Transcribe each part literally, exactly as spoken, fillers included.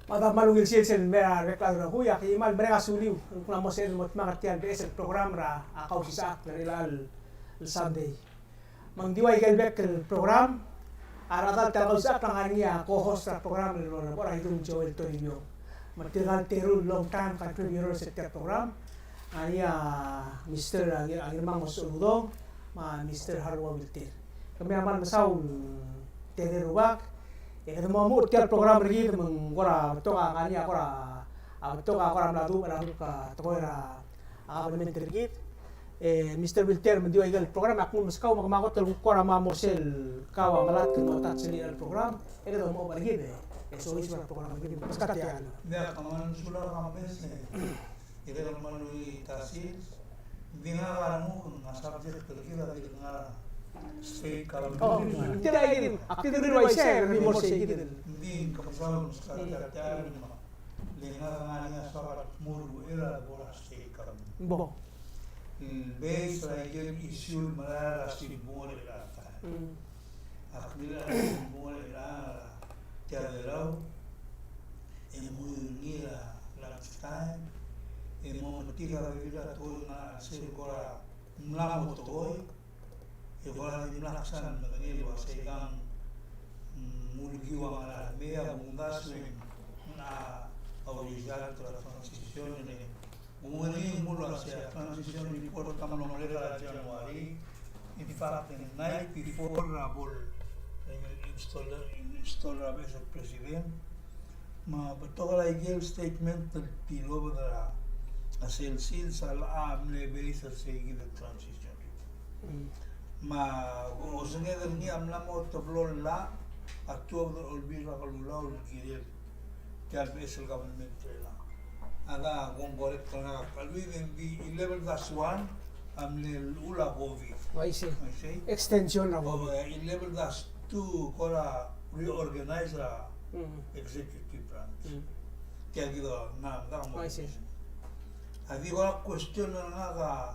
Me a kmal ungil sils el mei er a rebek el rokui, e ak kmal mereng a suliu el kmo ng mo sebeched el mo dmak er tia el beches el program er a Kausisechakl er chelecha el Sunday. Me ng di ua ikel bek el program, a rechad er tia el Kausisechakl a ngar er ngii a co-host er a program el mo er a Idung Joel Toribiong. Me tirka el teru el long time contributors er tia el program, a ngar er ngii a Mister Ngir-, Ngirmang Osoludong, me a Mister Harua Wilter. Kemiu a kmal mesaul, tede rubak, e kede mo omuchel er tia el program er kid me ng kora betok a ngar er ngii a kora, a betok a kora mla dubech er a bek el tekoi er a a kabelment er kid. E, Mister Wilter, me ng di ua ikel program, ak nguu el meskau me ke mo kot el kora mo er sel kau a melatk el mo touch er a program, e kede mo oba er kid, e soiseb er a program er kid. Meskau tia el. Ia, kmal mesulang er a mesa, e kede kmal ungil sils, ng di ngar er ngii a subject er kid a di ngar er a state government. Oh, tia el idea, ak di ua isei, e di mo er sei kid. Ng di kmal mesulang, meskau tia el. Le ngak a ngar er ngii a soak el mo er a state government. Bo. Mm, based er a ikel issue el merael er a simbung er a taem. Mm. Ak mle er a simbung er a tia el rau, e mo er ngii er a lunch time, e mo metik a bebil er a tekoi el ngar er a sel kora mla mo tekoi, e kora dimlak sel medengei el uasei kang, mm, ulekiu a ngar er a mei a kumdasu e ng a, a result er a transition e ng, ng ulekiu el uasei a transition report a mlo merek er a January. In fact, the night before er a bo el, e, install, install er a beches el president, me a betok er a ikel statement el tilobed er a sel sils a locha mle base er sei kid el transition. Mm. Me a osenged er ngii a mla mo teblo el llach a tuobed er a Olbiil er a Kelulau el kirel tia el beches el government er chelechang. A da kong correct er ngak a kmal, e ng di eleven dash one a mle llechul a COVID. Uaisei. Uaisei. Extension er a COVID. O, e, eleven dash two kora reorganize er a, mm, executive branch. Mm. Tia kid a, ng, ng mo. Uaisei. A di kora question er ngak a,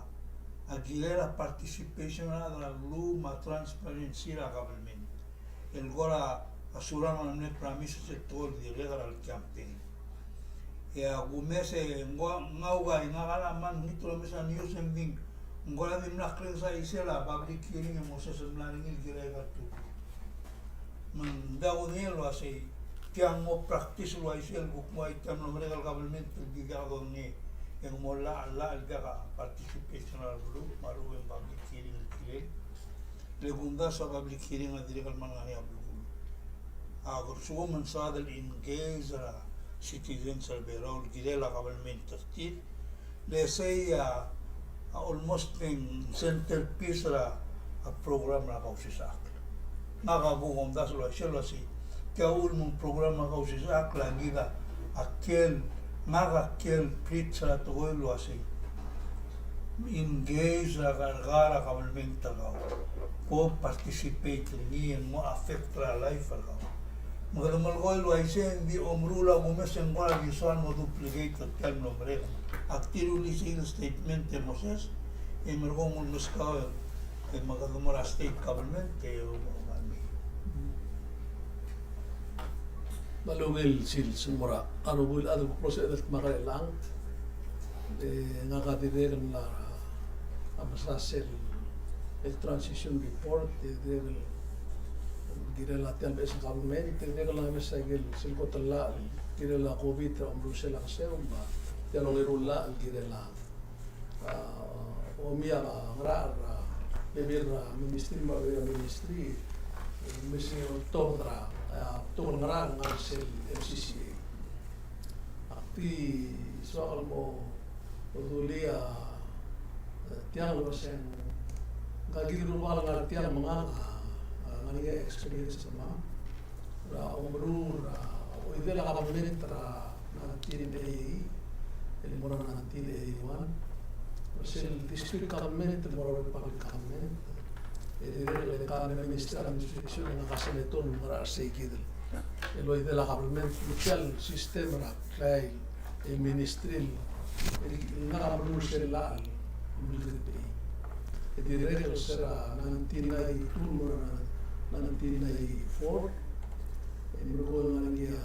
a kirel a participation er a rechad er a beluu me a transparency er a government. El kora a Surangel a mle promise er se el tekoi el dirrek er a campaign. E a kumes e ng ua, ng ua, ngak a mla mengit el omes a news e ng di ng kora dimlak klengesii sel a public hearing e Moses el mla er ngii el kirel a tutu. Me ng diak kudengei el uasei, tiang mo practice el uaisei el kuk mo, e tiang mlo merek el government el di diak dodengei e ng mo llach, llach el diak a participation er a beluu me a lechub e ng public hearing el kirel. Le kumdasu a public hearing a dirrek el mle ngar er ngii a belkul. A lsekum e ng soad el engage er a citizens er a Belau el kirel a government er tir, le sei a, a almost ng centerpiece er a, a program er a Kausisechakl. Ngak a kuk omdasu el uaisei el uasei, tia uchul me ng program er a Kausisechakl a kid a, a kel, ngak a kel preach er a tekoi el uasei, engage er a, er a government er kau. Bo participate er ngii e ng mo affect er a life er kau. Me kede melekoi el uaisei e ng di omeruul a kumes e ng kora di soal mo duplicate er tia el mlo merek. Ak di rullii sel statement e Moses, e merekong el meskau e me kede mo er a state government e mo er a mei. Me a ungil sils el mo er a rokui el chad el kuk mlo sebeched el dmak er chelechang. E ngak a dirrek el mla mesa sel, el transition report, e dirrek el kirel a tia el beches el government, e dirrek el mesa ikel sel kot el llach el kirel a COVID er a omerusel a keseu, me a tia el ongeru el llach el kirel a a, omii a ngerachel er a, bebil er a ministry me a bebil er a ministry, e, me se oltobed er a, a, betok el ngerachel el ngar er sel M C C A. Ak di soak el mo dulii a, e, tiang el uaseng, ngka el kirel el ngar tiang me ngak a, a, ngar er ngii a experience er kemam er a omeruul er a, oidel a government er a nineteen eighty, el mo er a nineteen eighty-one. Sel district government el mo er a public government. E dirrek el ngka el minister er a administration, ngak a senator el mo er a sei kid el. El oidel a government, me tia el system er a klai el ministry el, el ngak a meruul sel llach el Melekeok. E dirrek el se er a nineteen ninety-two el mo er a nineteen ninety-four, e merekong e ng ngar er ngii a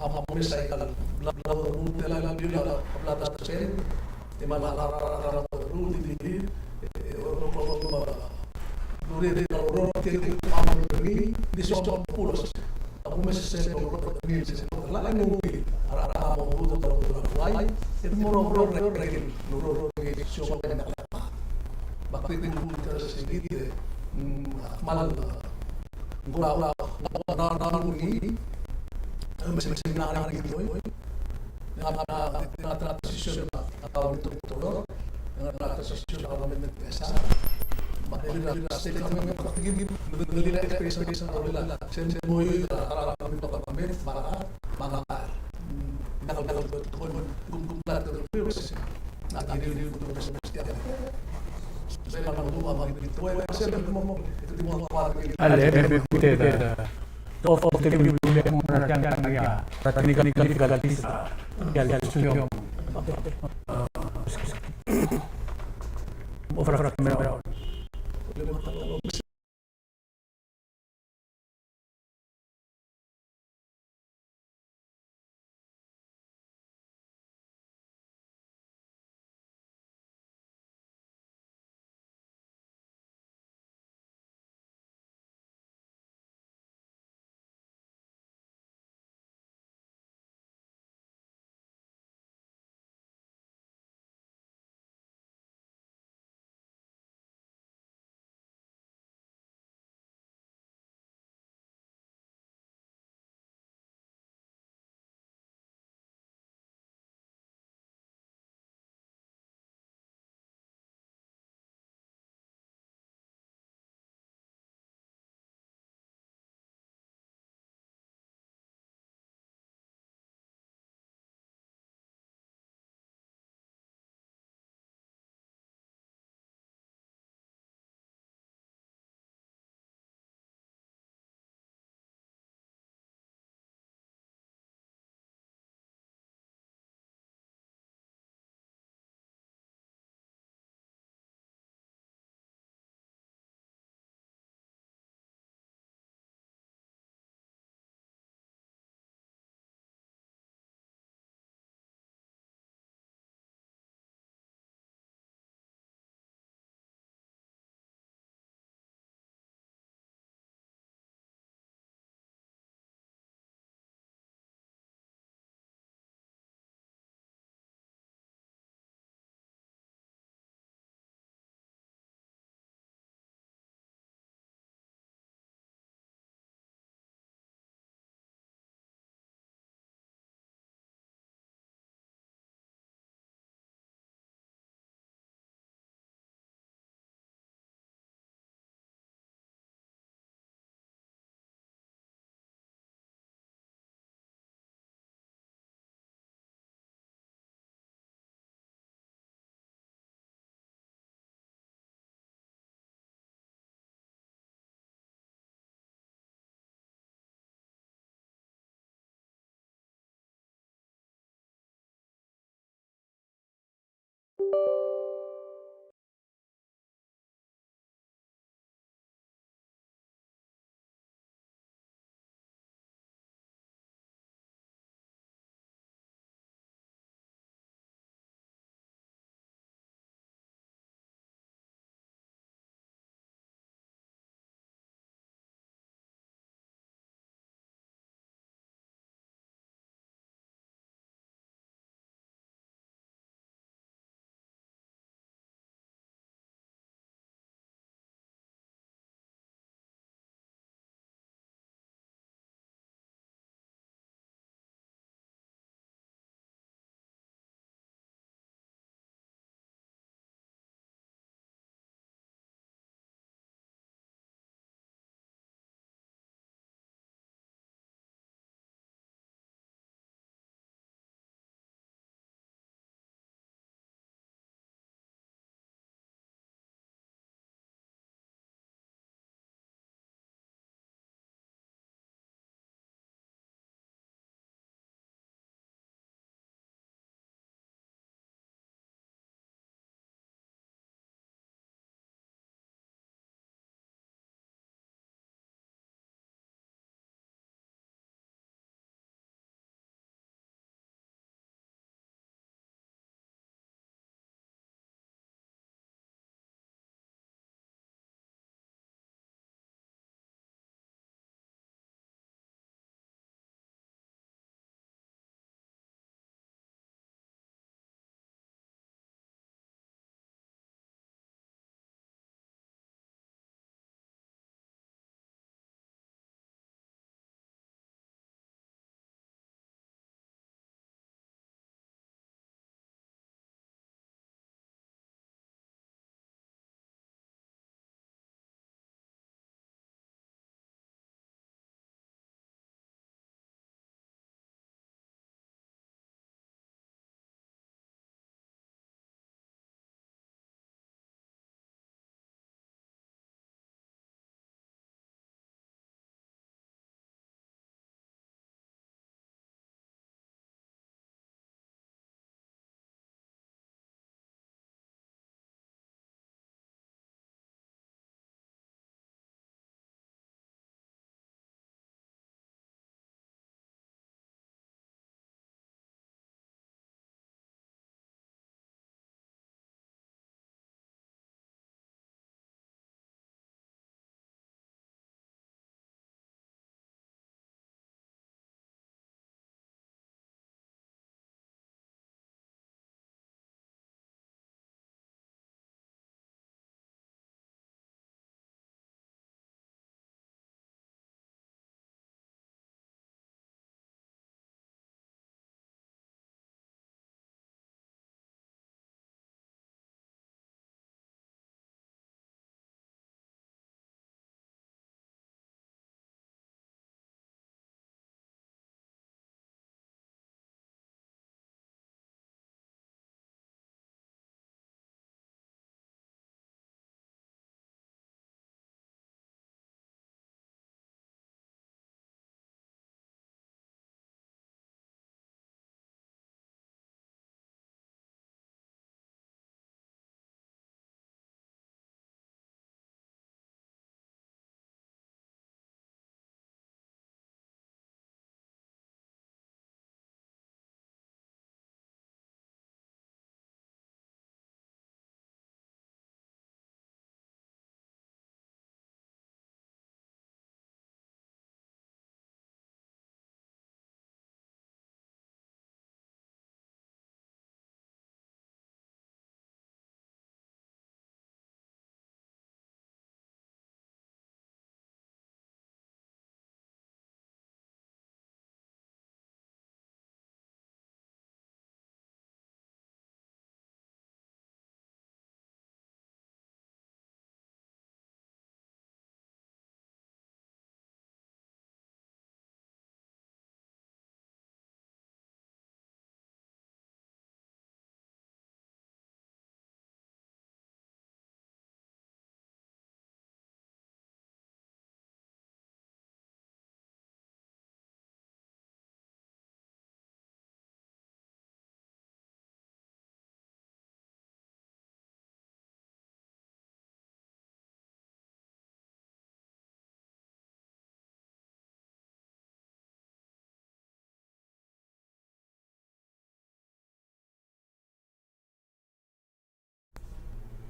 a mo mesa ikal bla, bla, bla, bla, bla, bla, bla, bla, e mal a, a, a, a, a,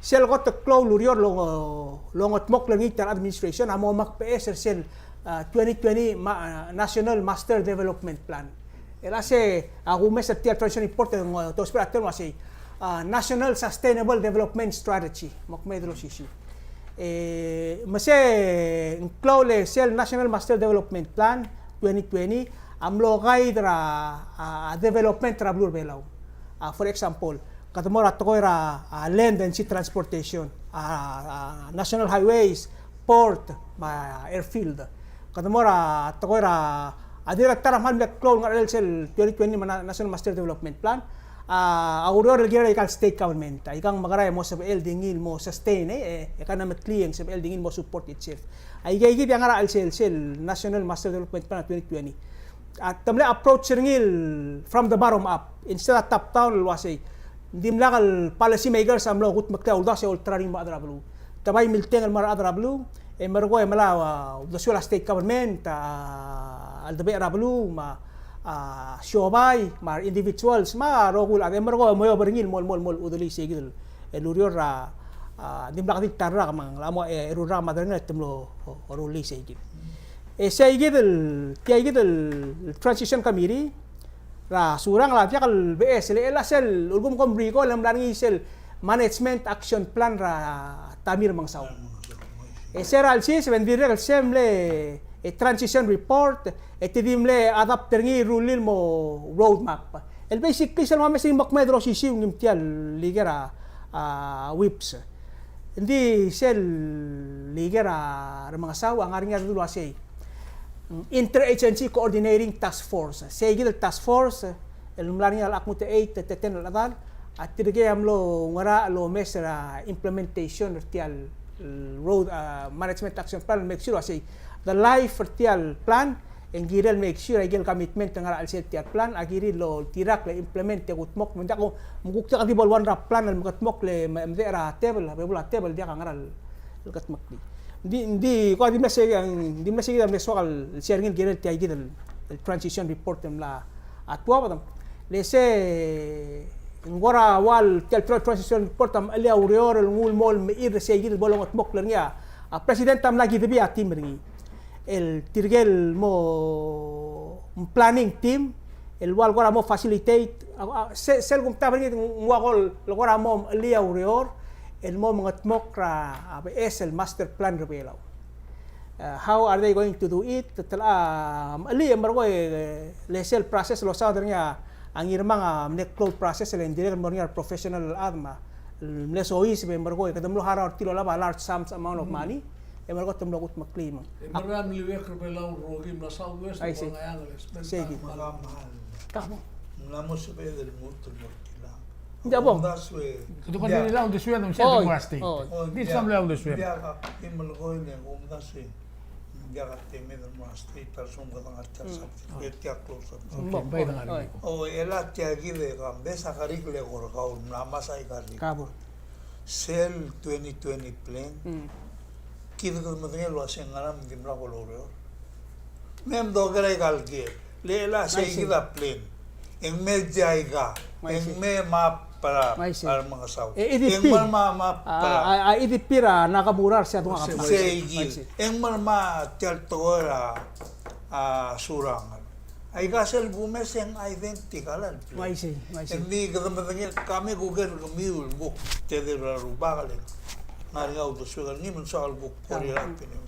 Sel kot el klou el ureor el longe-, longetmokl er ngii tia el administration a mo omakbeches er sel, a, twenty twenty ma-, a, National Master Development Plan. El a se, a, kumes er tia el transition report e ng, a, dousbech er a term el uasei, a, National Sustainable Development Strategy. Mo kmeed el osisiu. E, me se, ng klou el sel National Master Development Plan twenty twenty a mlo guide er a, a, development er a beluu er a Belau. A, for example, kede mo er a tekoi er a, a, land and sea transportation, a, a, national highways, port, me a airfield. Kede mo er a tekoi er a, a, dirrek el ta er a kmal mle klou el ngar er a chelsel twenty twenty me a na-, National Master Development Plan, a, a ureor el kirel aika el state government. Aikang mekerang e mo sebechel di ngii el mo sustain, e, e, e kede meklii e ng sebechel di ngii el mo support itself. Aikeikid a ngar er a chelsel sel National Master Development Plan twenty twenty. A, te mle approach er ngii el from the bottom up, instead a top down el uasei. Ng dimlak el policy makers a mlo kudmeklii a uldasu e olterau er ngii el mo er a rechad er a beluu. Te bai milteng el mo er a rechad er a beluu, e merekong e melai a, a uldesuel a state government, a, a cheldebechel er a beluu, me a, a, siobai, me a individuals, me a rokui el chad, e merekong e mo oba er ngii el mo, mo, mo, mo udelii seikid el, el ureor er a, a, dimlak di ta el rak me ng locha mo, e, eru el rak me a derengel e te mlo, o, orullii seikid. E seikid el, tiaikid el transition committee er a Surangel a diak el beches, e le, e le sel, ulekum kom recall, e ng mla er ngii sel management action plan er a Tommy Remengesau. E se er a lsiseb e ng dirrek el se mle, e, transition report, e te di mle adapt er ngii el rullii el mo roadmap. El basically sel mo mes e ng mo kmeed el osisiu ngii me tia el ikel a, a, whips. Ng di sel ikel a Remengesau a ngar er ngii a dedu el uasei, mm, Interagency Coordinating Task Force. Seikid el task force el mla er ngii a lak mo te eight, te ten el chedal, a tirkei a mlo ngar er a omes er a implementation er tia el road, a, management action plan, make sure el uasei the life er tia el plan, e ng kirel make sure a ikel commitment el ngar er a chelsel tia el plan a kirir el oltirakl e implement e kudmokl, me ng diak, me kuk diak di bo el one er a plan el mekedmokl e me-, medechel er a tebel, a bebul a tebel, diak a ngera el kedmeklii. Ng di, ng di, ko a di mle se, ng di mle se kid a mle soak el share er ngii el kirel tiaikid el, el transition report el mla tuobed. Le se ng kora ua el tia el transition report a mechelii a ureor el nguu el mo el mechir er seikid el bo longetmokl er ngii a, a president a mla kidebii a team er ngii. El tirke el mo planning team, el ua el kora mo facilitate, a, a, se-, sel kumtab er ngii ng ua ko el kora mo mechelii a ureor el mo mengetmokl er a, a beches el master plan er a Belau. Uh, how are they going to do it? Te, te, a, mechelii e merekong e, le sel process el losaod er ngii a, a Ngirmang a mle klou el process el ng dirrek el mo er ngii a professional el chad me a, el mle soiseb e merekong e kede mlo harau er tir el olab a large sums amount of money. E merekong te mlo kudmeklii me ng. E merekong a mliuekl er a Belau el rokui me a Southwest, I see. Ng ua Ngcheangel, e spend time. Sei kid. Ka mo. Ng mla mo sebeched el lmuut el mo er Kilang. Ng diak bong. Omdasu e. Kede ko diak. Diak a uldesued, ng diak. Oi, oi. Ng diak a uldesued. Ng diak a, e melekoi e ng omdasu e. Ng diak a temed el mo er a state a lsekum kede ngar tia el subject. Mm. E tia close up. Okay, bai de ngar er ngii. Oi. O, e le tia kid e Kambes a kerik el eko er kau el mla mesa a kerik. Ka bong. Sel twenty twenty plan. Mm. Kid kede medengei el uasei ngera me ng dimlak bo loureor. Me mdoker aika el ker. Le, le a sei kid a plan. E ng mei tia aika. E ng mei map er a, er a Remengesau. E, E D P. E ng mei map er a, a, a E D P er a Nakamura er se a dungak a plan. Sei kid. E ng mei map tia el tekoi er a, a, Surangel. Aika sel kumes e ng identical el plan. Uaisei, uaisei. Engdi kede medengei, kemiu a kuker kemiu el kuk tedei er a rubak el ngar er ngii a uldesuek er ngii me ng soak el kuk kora er a opinion.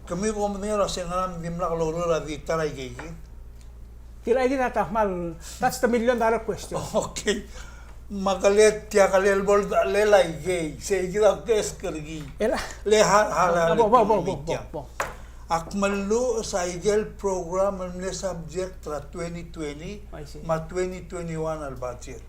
Kemiu a ko medengei el uasei ngera me ng dimlak loureor a di ta er a ikeikid? Tia el ikeikid a ta kmal, that's the million dollar question. Okay. Me a kele tia kele el bo el, le a ikei, sei kid a ask er ngii. E le, le ha, ha, le, bo, bo, bo, bo, bo. Ak melluches a ikel program el mle subject er a twenty twenty, I see, me a twenty twenty-one el budget.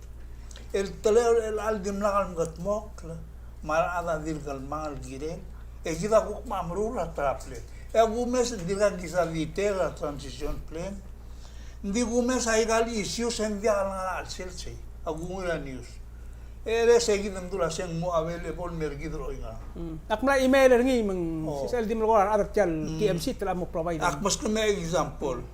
El telechel el, el dimlak el meketmokl, me a rechad a dirk el mei el kirel, e kid a kuk mo meruul er a ta er a plan. E a kumes ng dirkak kisa detail er a transition plan. Ng di kumes aika el issues e ng diak el ngar er a chelsel sei. A kuk ngii er a news. E le sei kid a mdu el uasei ng mo available me er kid el oingerang. Mm. Ak mla email er ngii me ng, oh, sel di melekoi er a rechad er tia el, mm, T M C te locha mo provide. Ak meskemiu a example.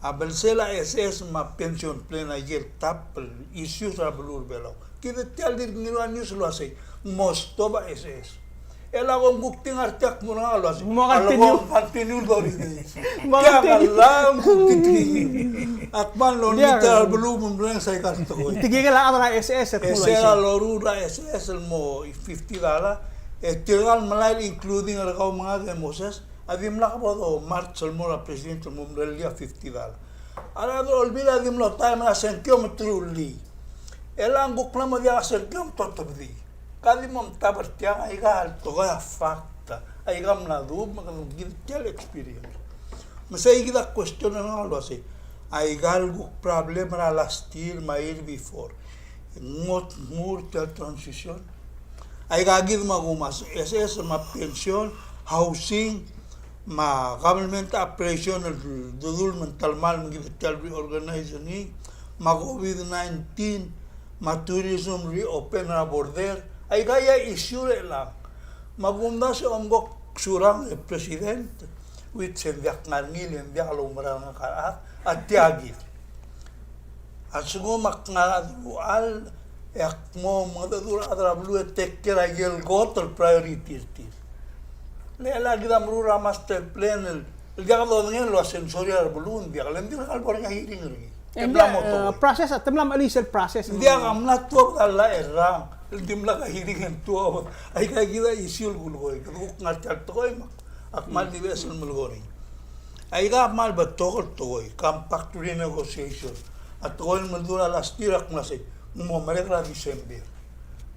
A belsel a SS me a pension plan a ikel top el issues er a beluu er a Belau. Kid tia el dirk ngiluu a news el uasei, ng mo stop a SS. E le kom kuk di ngar tiang, ak mo er ngak el uasei, ng mo continue. Continue el doring. Ng mo continue. Ak kmal olengit er a beluu me ng mlenges aika el tekoi. Tirke el chad er a SS el kmo er a loruul a SS el mo fifty dollar, e tirka el melai el including er kau me ngak e Moses, a dimlak bo do march el mo er a president el mo merellii a fifty dollar. A rechad er a Olbiil a di mlo taem er a sengkio me te rullii. E le ng kuk mla mo diak a sengkio me te otebedii. Ka di mo mtab er tiang, aika el tekoi a fact, aika mla dub me kede kid tia el experience. Me sei kid a question er ngak el uasei, aika el kuk problem er a last year me a year before, ng mo tmuu er tia el transition. Aika kid me a kumes SS me a pension, housing, me a government operation el dodul me ng telemall me kid tia el reorganize er ngii, me a COVID nineteen, me a tourism reopen er a border, aika a issue er chelechang. Me a kumdasu e omko ksurang e president, which e ng diak ngar er ngii le ng diak loumerang er ngak a rechad, a tia kid. A lsekum ak ngar er a deruchall, e ak mo mengedecheduch er a rechad er a beluu e take care a ikel kot el priority er tir. Le chelechang kid a meruul er a master plan el, el diak dodengei el uasei ng sorir a rebeluu, ng diak, le ng dirkak el bo er ngii a hearing er ngii. E ng diak, e, process, te mla mechelii sel process. Ng diak a mla tuobed a llach el rang, el dimlak a hearing e ng tuobed. Aika kid a issue el kulekoi, kede kuk ngar tia el tekoi me ak kmal di beches el melekoi er ngii. Aika a kmal betok el tekoi, compact renegotiation. A tekoi el mle dul a last year, ak mla sei, ng mo merek er a December.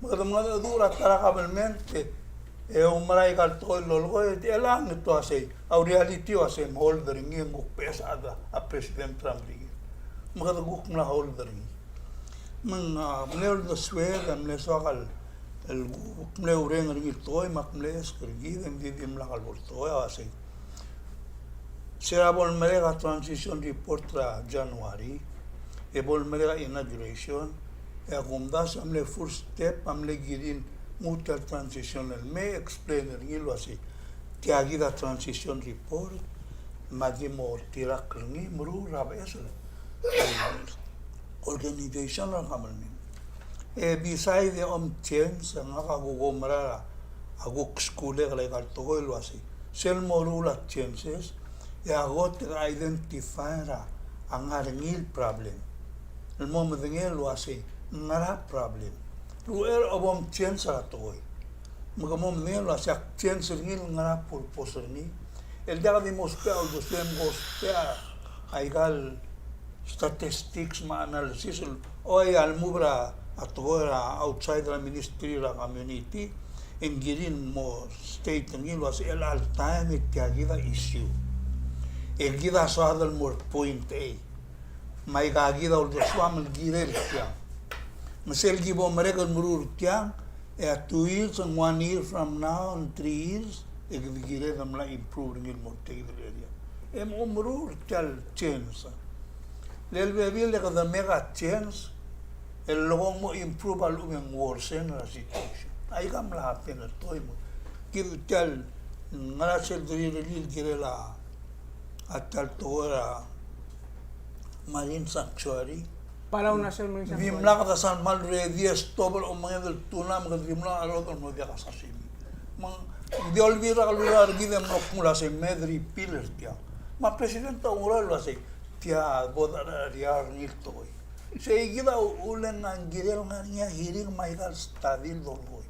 Me kede mengedecheduch er a ta er a kabelment, e oumera aika el tekoi el lolekoi, e chelechang e te uasei, a reality uasei, ng hold er ngii e ng kuk beches a chad a president er a Merikel. Me kede kuk mla hold er ngii. Me ng, a, mle uldesued, a mle soak el, el kuk mle ureng er ngii el tekoi, me ak mle ask er kid, e ng di dimlak el bo el tekoi, a uasei, se er a bo lemerek a transition report er a January, e bo lemerek a inauguration, e a kumdasu a mle first step, a mle kirir el nguu tia el transition el me explain er ngii el uasei, tia kid a transition report, me a di mo oltirakl er ngii, meruul er a beches el organization er a government. E beside e om change, e ngak a kuk oumera, a kuk skuul er aika el tekoi el uasei, sel moruul a changes, e a kot e identify er a ngar er ngii el problem. El mo medengei el uasei, ngera problem. Uchei er a bo mchange er a tekoi. Me ke mo medengei el uasei ak change er ngii el ngera purpose er ngii. El diak di mo ousbech a uldesuem, ke ousbech aika el statistics me a analysis el, oi, a lmuut er a tekoi er a outside er a ministry er a community, e ng kirir el mo state er ngii el uasei chelecha el taem e tia kid a issue. E kid a soad el mo er point A. Me aika kid a uldesuam el kirel tiang. Me sel ki bo merek el meruul er tiang, e a two years, and one year from now, and three years, e kede kired el mla improve er ngii el mo er tia kid el area. E mo meruul er tia el change. Le lebebil e kede make a change, e lolekoi ng mo improve a lechub e ng worsen er a situation. Aika mla happen er a tekoi me kid tia el ngar er a sel derireklii el kirel a a tia el tekoi er a Marine Sanctuary. Palau National Marine Sanctuary. Dimlak de sal kmal ready e stop el omenged el tuna me kede di mlo er a rechad el mo diak a sasimi. Me ng di Olbiil er a Kelulau er kid e mlo kmo el uasei me de repeal er tiang. Me a president a oungerachel el uasei tia bo de cherecheria er ngii el tekoi. Sei kid a uchul e ng kirel ngar er ngii a hearing me aika el study el dolekoi.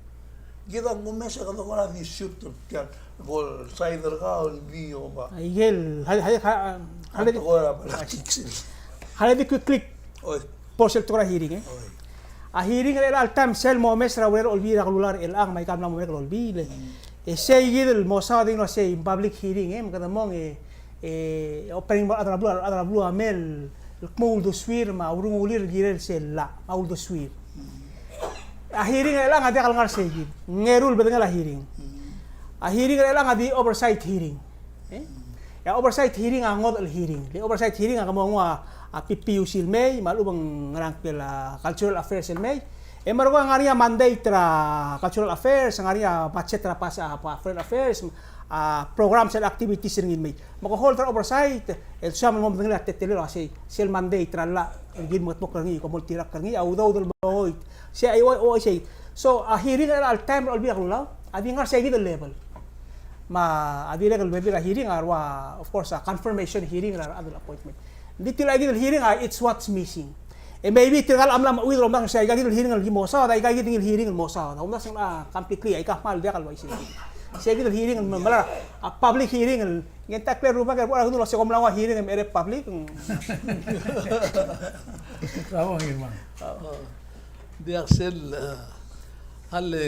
Kid a kumes e kede kora di shoot er tiang, bo el side er kau el di oba. Aike el, hal-, hal-, hal-, hal-, tekoi er a politics. Hal di quick click. Oi. Bo sel tekoi er a hearing, e. Oi. A hearing er chelecha el taem sel momes er a urerel a Olbiil er a Kelulau er chelechang me aika el mla mo merek el Olbiil, e. Mm. E sei kid el mo saod el uasei public hearing, e, me kede mong, e, e, opening mo er a rechad er a beluu, a rechad er a beluu a mei el kmo uldesuir me a urungulir el kirel sel llach, me a uldesuir. A hearing er chelechang a diak el ngar sei kid. Ng eru el bedengel a hearing. A hearing er chelechang a di oversight hearing. E? E a oversight hearing a ngodech el hearing. Le oversight hearing a ke mo nguu a, a PPUC el mei, me a lechub e ng ngerang el, a, cultural affairs el mei. E merekong e ng ngar er ngii a mandate er a cultural affairs, ng ngar er ngii a budget er a pas-, a, foreign affairs, a, programs and activities er ngii el mei. Me ke hold er a oversight, el soam el mo medengei a teletelel el uasei, sel mandate er a llach, el ki mengetmokl er ngii, kom oltirakl er ngii, a udoud el mo oit. Sei a, o, o, sei. So, a hearing er a chelecha el taem er a Olbiil er a Kelulau, a di ngar sei kid el level. Me a dirrek el bebil er a hearing a ua, of course, a confirmation hearing er a rechad el appointment. Ng di tia kid el hearing a, it's what's missing. E maybe tirka el mla mechuid el omdasu sei aika kid el hearing el ki mo saod, aika kid el hearing el mo saod. Omdasu ng, a, completely, aika kmal diak el uaisei. Sei kid el hearing el me, mla er a, a, public hearing el, ng di ta el klou el rubak el bo er a kede el uasei kom mla ua hearing el mei er a public. Ng. Diak sel, e, a le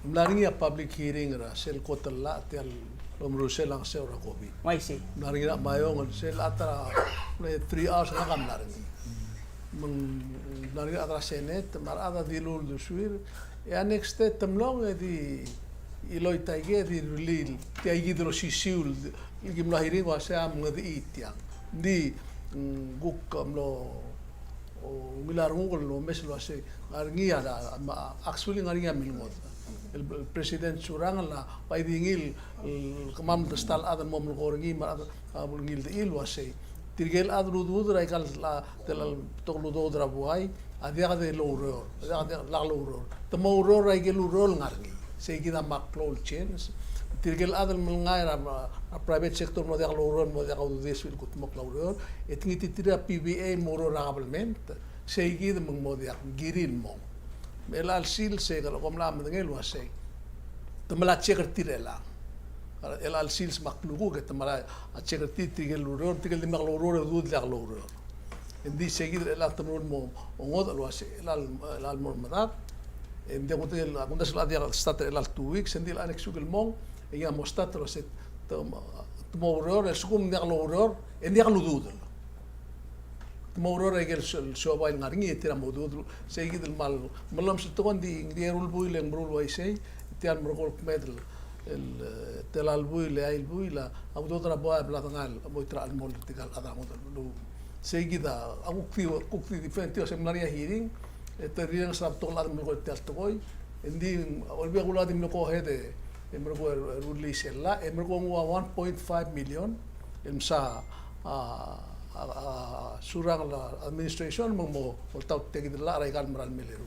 mla er ngii a public hearing er a sel kot el llach, tia el omerusel a ngeseu er a COVID. Uaisei. Mla er ngii er a Maiong, sel a ta er a, three hours a ngak a mla er ngii. Me ng mla er ngii a rechad er a Senate, me a rechad a dilu el uldesuir, e a next step te mlong e di chiloit aike, e di rullii tia kid el osisiu el ki mlo hearing el uasei a mengedechii tiang. Ng di, mm, kuk mlo ungil a renguk el omes el uasei, ngar er ngii a, a, actually ngar er ngii a milengodech. El, el President Surangel a bai di ngii el, el kemam el ta el chad el mo melekoi er ngii me a rechad a bo el ngii el dechil el uasei, tirke el chad el udoud er aika el, a, tela el betok el udoud er a buai, a diak de loureor, a diak de lak loureor. Te mo oureor er aike el ureor el ngar er ngii. Sei kid a kmal klou el change. Tirke el chad el mlengai er a, a private sector el mo diak loureor, el mo diak a ududir e sebechir el kudmokl a ureor, e te ngititerir a PVA el mo oureor er a government, sei kid me ng mo diak, ng kirir el mong. Me chelecha el sils e kede kom mla medengei el uasei, te mla check er tir er chelechang. Chelecha el sils me a klukuk e te mla check er tir, tirke el ureor, tirke el dimlak loureor e udoud el diak loureor. Ng di sei kid er chelechang te meruul el mo ngodech el uasei, chelecha el, chelecha el mo er medad, e ng di a kuk, a kumdasu el diak start er chelecha el two weeks, e ng di chelecha el next week el mong, e ng mo start el uasei, te, te mo oureor, e a lsekum ng diak loureor, e ng diak luduudel. Te mo oureor er aike el so-, el siobai el ngar er ngii, e tir a mo udoud, sei kid el kmal melemolem. Se tekoi ng di, ng di eru el buil e ng meruul el uaisei, tia el merekong el kmeed el, el, e, tela el buil, e a buil a, a udoud er a buai a bla dengai el mo tir a chelmoll er tirka el chad er a ngodech el beluu. Sei kid a, a kuk di, kuk di defend tia, se mla er ngii a hearing, e te rirenges er a betok el chad el melekoi er tia el tekoi, e ng di, Olbiil er a Kelulau a di mle go ahead e, e merekong e, e rullii sel llach, e merekong e ng ua one point five million, el msa, a, a, a, Surangel a administration me ng mo oltaut tia kid el llach er aika el mera el mle eru.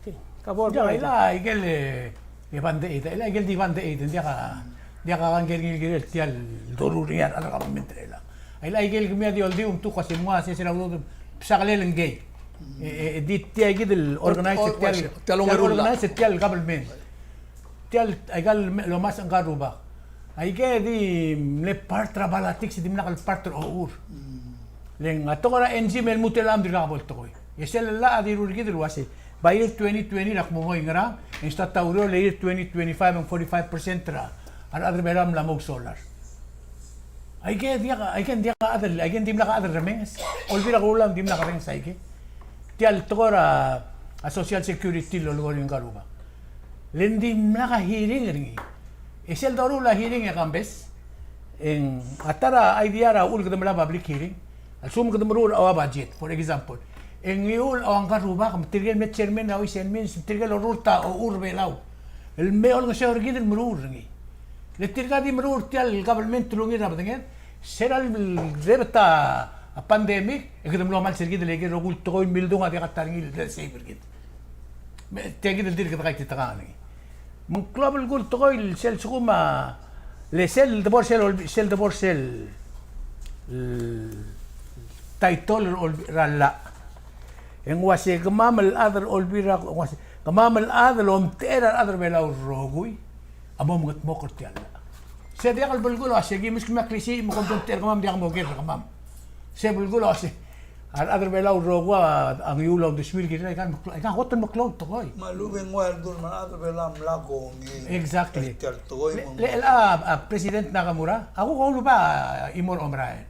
Okay. Ka bo er a, aike el, e, band-aid, aike el di band-aid, ng diak a, diak a kangkei el kirel tia el doruul er ngii a rechad er a government er chelechang. Aike el kemiu a di oldiu me te kuk uasei ng ua se sel a udoud, bsakelel ngkei. E, e, e di tia kid el organize, tia el, tia el organize, tia el government. Tia el, aika el me-, lomes ngka el rubak. Aike di mle part er a politics, dimlak el part er a ochur. Le ng a tekoi er a NGO me lmuut el chad me ng dirkak bo el tekoi. E sel llach a dilu er kid el uasei, by year twenty twenty er a kmo ngoi ngerang, e ng start a ureor, le year twenty twenty-five e ng forty-five percent er a, a rechad er a Belau a mla mo solar. Aike diak, aike diak a chad el, aike dimlak a chad el remenges. Olbiil er a Kelulau a dimlak a remenges aike. Tia el tekoi er a, a social security el lolekoi er ngii ngka el rubak. Le ng dimlak a hearing er ngii. E sel doruul a hearing e kambes, e ng a ta er a idea er a uchul kede melai a public hearing, a lsekum kede meruul a ua budget, for example, e ng ngiuul a ua ngka el rubak, me tirke el mle chairman er a Ways and Means, me tirke el orrurt a ochur er a Belau el me olengeseu er kid el meruul er ngii. Le tirka di meruul er tia el government el ungil er a bedenged, se er a lerebet a pandemic, e kede mlo mals er kid el ikel rokui el tekoi el mildung a diak a ta er ngii el save er kid. Me tia kid el dirk de kaititekangel er ngii. Me ng klou a belkul el tekoi el sel lsekum a, le sel debo er sel Olbi-, sel debo er sel, el, title er a Olbi-, er a llach. E ng uase kemam el chad er a Olbiil er a, ng uase kemam el chad el omtechei er a rechad er a Belau el rokui a mo mengedmokl er tia el llach. Se diak el belkul a uase ki meskemiu a klisiich me kom omtechei er kemam, diak mo ker er kemam. Se belkul a uase a rechad er a Belau el rokui a ngiuul a uldesuir el kirel aika el meklou, aika kot el meklou el tekoi. Me a lechub e ng ua el dul me a rechad er a Belau a mla kongei. Exactly. Tia el tekoi. Le, me le, a, a President Nakamura a kuk ouluba a chimo er a omerael.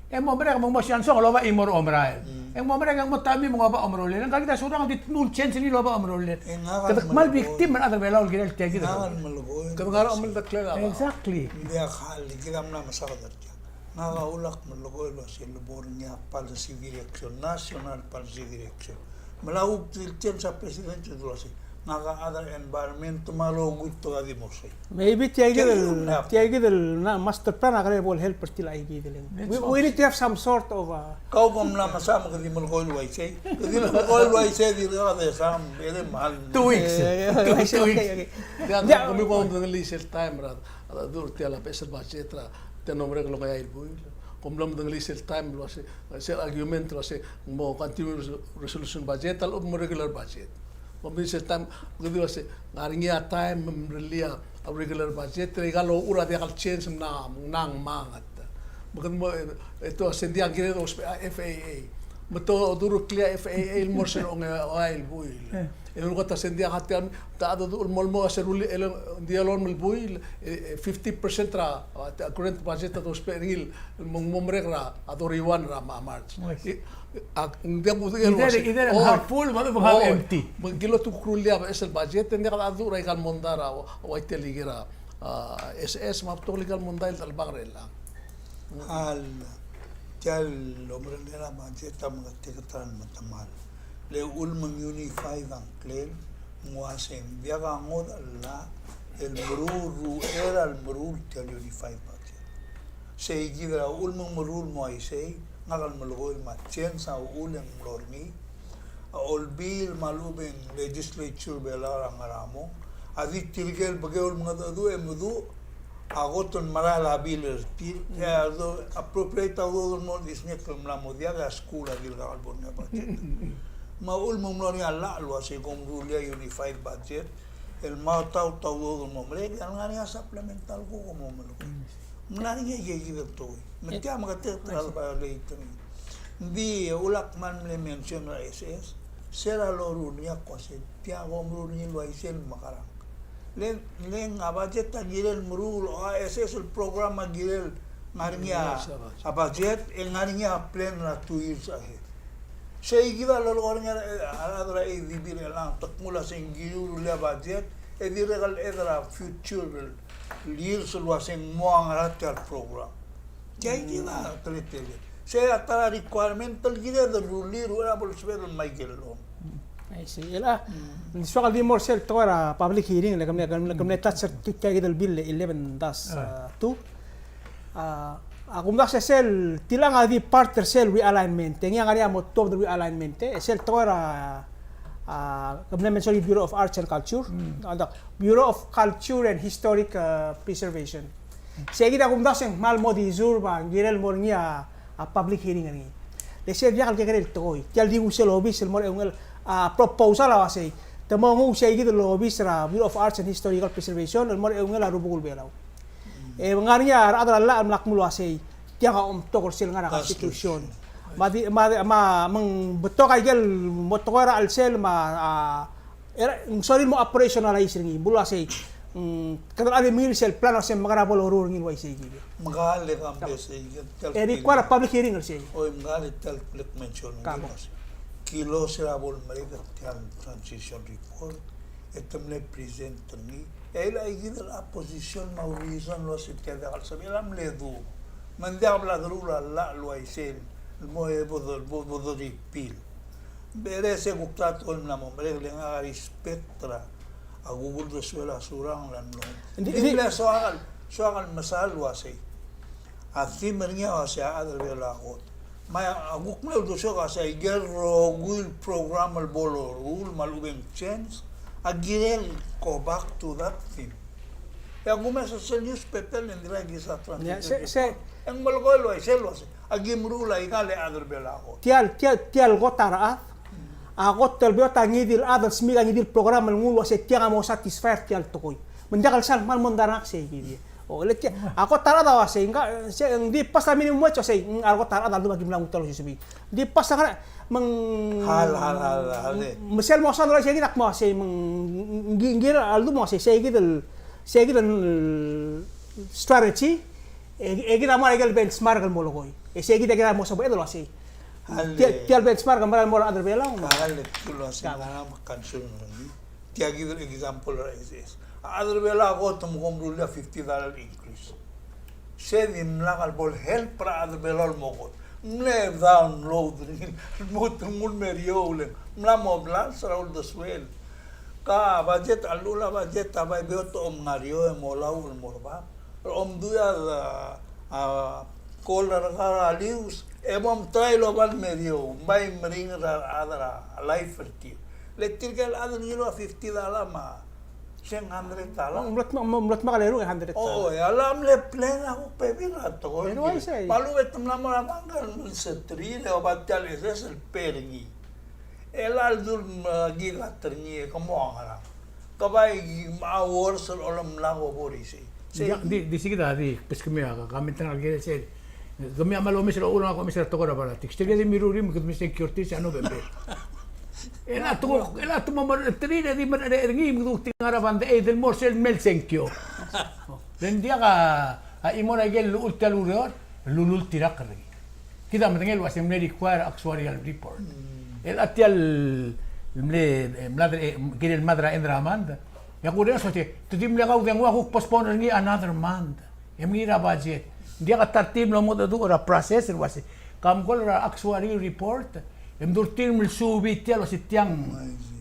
E ng mo merek me ng mo siansong el oba chimo er a omerael. Mm. E ng mo merek e ng mo tamiu me ng oba omerolel. E ngka kid a Surangel a di tmuu el change er ngii el oba omerolel. E ngak a kede kmal melekoi. Victim er a rechad er a Belau el kirel tia kid el. Ngak a melekoi. Kede ngar er a omeldeklel a. Exactly. Ng diak a le kid a mla mesaked er tia. Ngak a ulak melekoi el uase le bo er ngii a policy direction, national policy direction. Me a lechub e ng di el change a president el uase ngak a chad er a environment me a rokui a di mo sei. Maybe tia kid el, tia kid el master plan a kora bo el help er tia kid el. We, we need to have some sort of a. Kau ko mla mesa me ke di melekoi el uaisei. Ke di melekoi el uaisei, di rua de sam, bere mal. Two weeks. Eh, two weeks. Tia, kemiu bo mdengelii sel taem er a, a, dur tia el beches el budget er a, tia el mlo merek el ongeai el buil. Kom mlo mdengelii sel taem el uase, sel argument el uase, mo continuing resolution budget, a lechub e mo regular budget. Kom di sel taem, kede uase, ng ngar er ngii a taem me mrellii a regular budget, e aika el ochur a diak el change me ng, me ng manget. Me kede mo, e, e te uase ng diak kired el ousbech a F A A. Me te odureklii a F A A el mo er sel ongeai el buil. E ng kot a se ng diak a tia, te a dodu el mo, el mo a se rullii el, ng di el olem el buil, e, e, fifty percent er a, a, a current budget a dousbech er ngii el mo, mo merek er a, a doriuan er a Ma-, March. Yes. I, a, ng diak kudengei el uase, either, either half full, me a lechub e half empty. Me ng kilo te kuk rullii a beches el budget, e ng diak a dodu er aika el mondai er a, ua tia el ikel a, a, S S, me a betok el ikel mondai el delebak er chelechang. A le, tia el omerellel a budget a meketeket er a metemall. Le uchul me ng unified a ngklel, ng uase ng diak a ngodech el llach el meruul, ruchei er a lemeruul tia el unified budget. Sei kid er a uchul me ng meruul mo uaisei, ngak el melekoi el me a change a uchul e ng mlo er ngii, a Olbiil me a lechub e ng legislature er a Belau er a ngar er a mong a di tirke el bekeu el mengedecheduch e meduch a kot el merael a bill er tir, e a do-, appropriate a udoud el mo er a disngek el mla mo diak, e a skuul a dirkak el bo er ngii a budget. Me a uchul me ng mlo er ngii a llach el uasei kom rullii a unified budget el mo taut a udoud el mo merek, e a lengar er ngii a supplemental kuk mo melekoi. Ng ngar er ngii a ikakid el tekoi. Me tia meketeket er a violate er ngii. Ng di ulak kmal mle mention er a S S, se er a loruul er ngii a kmo uasei, tia kom meruul er ngii el uaisei el mekerang. Le ng, le ng a budget a kirel meruul, a S S el program a kirel ngar er ngii a, a budget, e ngar er ngii a plan er a two years ahead. Sei kid a lolekoi er ngii a, a rechad er a A D B er chelechang, te kmo uasei ng kiruul a budget, e dirrek el chad er a future el years el uasei ng mo ngar er tia el program. Tia kid a teletelel. Sei a ta er a requirement el kired el rullii er a bo lsebeched el mei el long. I see. Chelecha, ng soak el di mo er sel tekoi er a public hearing, le kemle, kemle, kemle touch er tia kid el bill eleven dash two. A, a kumdasu e sel, tiang a di part er sel realignment, e ngii a ngar er ngii a mo tuobed el realignment, e sel tekoi er a, a, kemle mention er a Bureau of Arts and Culture, a, Bureau of Culture and Historic, a, Preservation. Sei kid a kumdasu e ng kmal mo deserve a kirel mo er ngii a, a public hearing er ngii. Le sei a diak el kekerei el tekoi. Tia el di nguu sel obis el mo er a eungel a proposal a uasei, te mo nguu sei kid el obis er a Bureau of Arts and Historical Preservation el mo er a eungel a rubekul Belau. E ngar er ngii a rechad er a llach el mla kmo el uasei, tiang a omtok er sel ngar er a Constitution. Me a di, me a di, me a, me ng betok a ikel mo tekoi er a chelsel me a, a, er a, ng sorir el mo operationalize er ngii, bo el uasei, mm, kede locha di mengiil sel plan el uasei ng mekera bo loruul er ngii el uaisei kid. Me ng kmal e kambes e, e require a public hearing er sei. Oi, me ng kmal e tia el bla kmention er ngii el uasei, kilos er a bo lemerek er tia el transition report, e te mle present er ngii. E a ikakid el opposition me a reason el uasei tia diak el sebechel a mle duubech. Me ng diak bla deruul a llach el uaisei el mo e bo de, bo, bo de repeal. Bere se kuk ta el tekoi el mla mo merek, le ngak a respect er a kuk uldesuel a Surangel el mlo. Ng di, ng di mle soak el, soak el mesa el uasei, a theme er ngii a uasei a chad er a Belau a kot. Me a kuk mle uldesuek a uasei a ikel rokui el program el bo loruul me a lechub e ng change, a kirel go back to that theme. E a kumes er sel newspaper le ng dirrek a kisa translate. E ng melekoi el uaisei el uasei, a ki meruul a ikal e a chad er a Belau a kot. Tia el, tia, tia el kot a rechad a kot el beot a ngii di el chad el smiik a ngii di el program el nguu el uasei tiang a mo satisfy er tia el tekoi. Me ng diak el sal kmal mondai er ngak sei kid. O, le tia, a kot a rechad a uasei, ng ka, se, ng di pass a minimum wage uasei, ng a kot a rechad a ldu me a ki mla nguu tia el osisebii. Ng di pass a ngar, me ng, hal, hal, hal, hal, e. Me sel mo soal el uasei kid a kmo uasei, me ng, ng, ng, a ldu me uasei, sei kid el, sei kid el strategy, e, e kid a mo er a ikel benchmark el molekoi. E sei kid a kid a mo sebeched el uasei. Tia, tia el benchmark el mera el mo er a chad er a Belau. Tia kid el example er a S S. A chad er a Belau a kot me kom rullii a fifty dollar increase. Se dimlak el bo el help er a chad er a Belau el mo kot. Ng mle download er ngii el lmuut el nguu el mer eou el mla mo blals er a uldesuel. Ta budget, a llechul a budget a bai beot a omngar er eou e molauch el mo er bab. Omdu a, a, call er a kar a lius, e mo mtrai el oba el mer eou, bai meringel er a rechad er a life er tir. Le tirke el chad el ngiluu a fifty dollar me a seven hundred dollar. Ng mlo dmak, ng mlo dmak el eru a hundred dollar. O, e a lak mle plan a kuk bebil er a tekoi. Pero uaisei. Me a lechub e te mla mo er a bank el mle seterir e oba tia el assess el pay er ngii. E a ldu el mekngit er ngii e ke mo ngerang. Ke bai me a worse el olemlak a bo er isei. Sei. Di, di, di sei kid a di, bes kemiu a, ka, comment er ngak el kirel sel. Kemiu a kmal omes el uchul, ngak a omes er a tekoi er a politics. Tirke di mirruul er ngii me kede mle sengkio er tir se a November. E a tekoi, e a tekoi me a meredecheduch e di meredecheduch er ngii me kede kuk di ngar er a band-aid el mo er sel mle sengkio. Le ng diak a, a chimo er a ikel llechul tia el ureor, el lulultirakl er ngii. Kid a medengei el uasei ng mle require actuarial report. Mm. El a tia el mle, e, mlad er, e, kirel mad er a end er a month. E a kurrenges el uasei, te di mle kau dengua kuk postpone er ngii another month. E mengiil er a budget. Ng diak a ta er tir el mlo mengedecheduch er a process el uasei, ka mle call er a actuary report, e mdu er tir el mle subii tia el uasei tiang.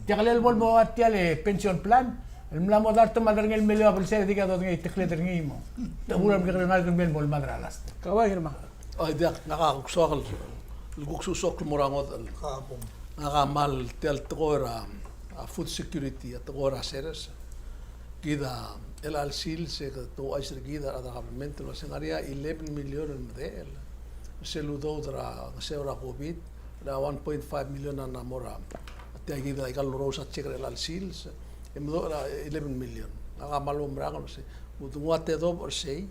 Tia kelel bo el mo ua tia el pension plan el mla mo dart me a lerengel el meliou a belsel e di kede dodengei a tekled er ngii mo. Te ua el mekekerei el ngalek el mei el mo el mad er a last. Kau a Irma. Oi, diak, ngak a kuk soak el, el kuk soak el mo er a ngodech el. Ngak a kmal tia el tekoi er a, a food security, a tekoi er a sers. Kid a chelecha el sils e te ouchais er kid a rechad er a government el uasei ng ngar er ngii a eleven million el medechel. Me sel udoud er a ngeseu er a COVID, er a one point five million a mla mo er a, tia kid a ikal lorous a check er chelecha el sils, e medoch er a eleven million. Ngak a kmal oumerang el uasei, me te nguu a tedobech er sei,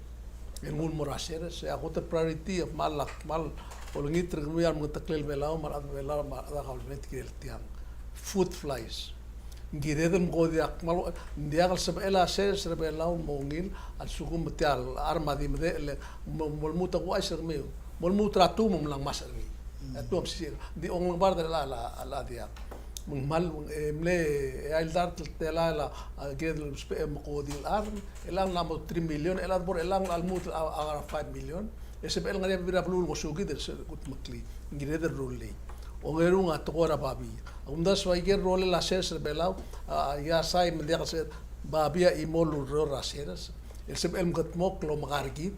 el nguu el mo er a sers, e a kot el priority a kmal, kmal olengit er kemiu a remengeteklel Belau, me a rechad er Belau, me a rechad er a government el kirel tiang. Food flies. Ng kired el mko diak, kmal, ng diak el sebechel a sers er a Belau el mo ungil, a lsekum tia el charm a di medechel, mo, mo lmuut a kuchais er kemiu. Mo lmuut er a tuum me ng mla ngmasech er ngii. Mm. A tuum a mesisiich. Ng di ongelengbar er a, a, a, a diak. Me ng kmal, e, mle, e, a ildart el telael a, a, kired el sebechel el mko di el charm, chelechang a mo three million, chelechang a bo er chelechang a lmuut a, a ngar er a five million. E sebechel ngar er ngii a bebil er a beluu el ngosukid el se kudmeklii. Ng kired el rullii. Ongerung a tekoi er a babii. A kumdasu a ikel rolel a sers er a Belau, a, a, ia sai me ng diak el se babii a chimo el ureor er a sers. El sebechel el mekedmokl el omeka er kid.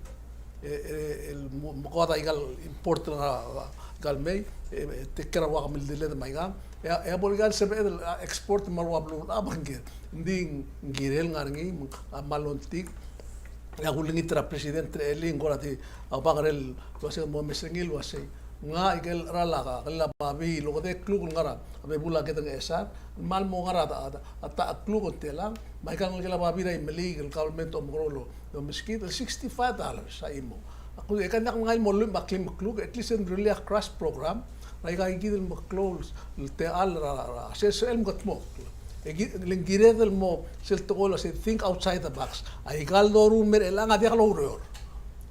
E, e, el mo, mekoad a ikal import er a, a, ikal mei, e, e, take care er a ua kemeldiiled me aikang. E a, e a bo el ikal sebeched el, a, export me a ua beluu el chad me ng kired. Ng di ng kirel ngar er ngii, me ng, a, kmal ongtik. E a kulengit er a president er a elii, ng kora di, a, oba ngerel el uasei, mo omes er ngii el uasei. Ngak a ikel cheral a, a, a babii el okedei el kluk el ngar er a bebul a Ked Ngchesar, kmal mo ngar er a, a, a, a ta el kluk el telang, me aika el ngelekel a babii er a Imeliik el government a omekeroul el omeskid el sixty-five dollars a chimo. Ak kuk, e ke diak el ngii el mo lmuut me a klim el kluk, at least e ng rullii a crash program, er aika kid el meklou el techall er a, er a, se, se el mekedmokl. E ki, le ng kired el mo sel tekoi el uasei think outside the box. Aika el doruul el mer chelechang a diak loureor.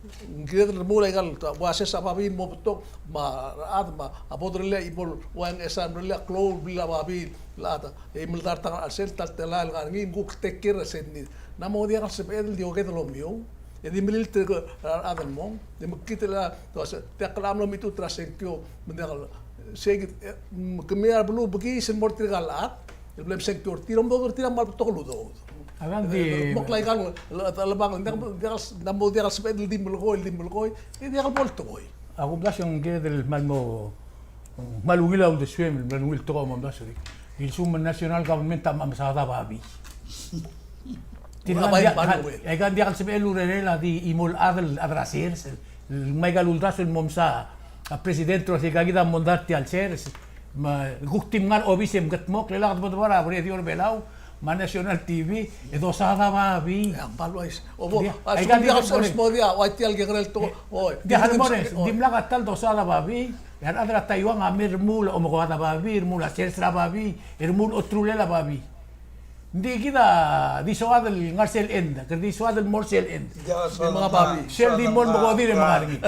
Ng kired el remuul aika el, ua sers a babii el mo betok, me a rechad, me a bo derellii a chimo el ua Ngchesar, me derellii a klou el blil a babii el chad, e meldartang a sel ta el telael el ngar er ngii, me kuk take care er a sel need. Ng mo diak el sebeched el di oked el omiou, e di melilt er a rechad el mong, di mekngit el a, ua se, diak el mlo mitut er a sengkio, me ng diak el, se kid, e, kemiu a beluu bekiis el mo er tirka el chad, el bla msengkio er tir, omdodel er tir a kmal betok el udoud. A di, e, mokl aika el, el, el, el bang, diak, diak, ng mo diak el sebeched el di melekoi, el di melekoi, e diak el bo el tekoi. A kumdasu e ng kired el kmal mo, kmal ungil a uldesuem, el kmal ungil tekoi a kumdasu. Ilsum me a national government a mesaod a babii. Tirka ng diak, aika ng diak el sebechel el urerel a di chimo el chad el chad er a sers, el, el ngmai aika el uldasu el mo mesa a president el uasei aika kid a mondai tia el sers, me kuk di mngar er a obis e mekedmokl, e lak debedebal a radio er a Belau, me a national T V, e dosaod a babii. Ia, ng kmal uaisei. Obo, a lsekum ng diak el sebechel el mo diak, ua tia el kekerei el tekoi. Oi, diak el mo, dimlak a ta el dosaod a babii, e a rechad er a Taiwan a mei el remuul a omekoad a babii, remuul a sers er a babii, e remuul a oterulel a babii. Ng di kid a di soad el ngar sel end, kede di soad el mo er sel end. Sel di mo el mekodir e menga er ngii.